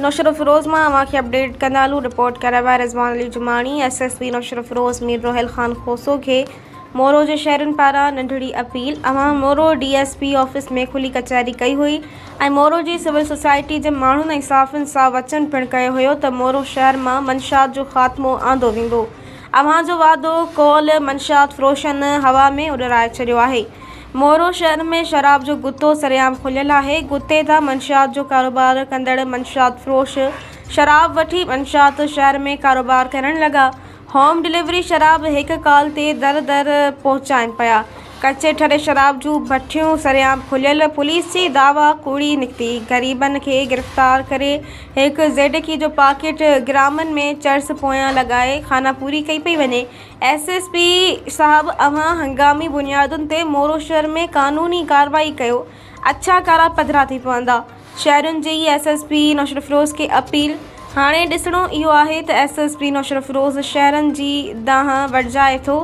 نوشهروفيروز مان اوهان کي اپڊيٽ ڪندا هلون رپورٽ ڪرايو آهي Rizwan Ali Jamani S S P Naushahro Feroze Mir Rohil Khan Khoso کي مورو جي شهرين پاران ننڍڙي اپيل اوهان Moro D S P office ۾ کلي ڪچهري ڪئي هئي ۽ مورو جي سول سوسائٽي جي ماڻهن ۽ صحافين سان وچن پڻ ڪيو هيو ته مورو شهر مان منشيات جو خاتمو آندو ويندو اوهان جو وعدو قول منشيات فروشن هوا ۾ اڏرائي ڇڏيو آهي. مورو شهر ۾ شراب جو گتو سرعام کليل آهي، گتي تان منشيات جو ڪاروبار ڪندڙ منشيات فروش شراب وٺي منشيات شهر ۾ ڪاروبار ڪرڻ لڳا، هوم ڊليوري شراب هڪ ڪال تي در در پهچائين پيا، ڪچي ٺري شراب جون بٺيون سرعام کليل، پوليس جي دعويٰ ڪوڙي نڪتي، غريبن کي گرفتار ڪري هڪ زيڊڪي جو پاڪيٽ گرامن ۾ چرس پويان لڳائي خانه پوري ڪئي پئي وڃي، ايس ايس پي صاحب اوهان هنگامي بنيادن تي مورو شهر ۾ قانوني ڪارروائي ڪيو اڇا ڪارا پڌرا ٿي پوندا شهرين جي ايس ايس پي نوشهروفيروز کي اپيل هاڻي ڏسڻو اهو آهي ته ايس ايس پي نوشهروفيروز شهرين جي دانهن ورجائي ٿو.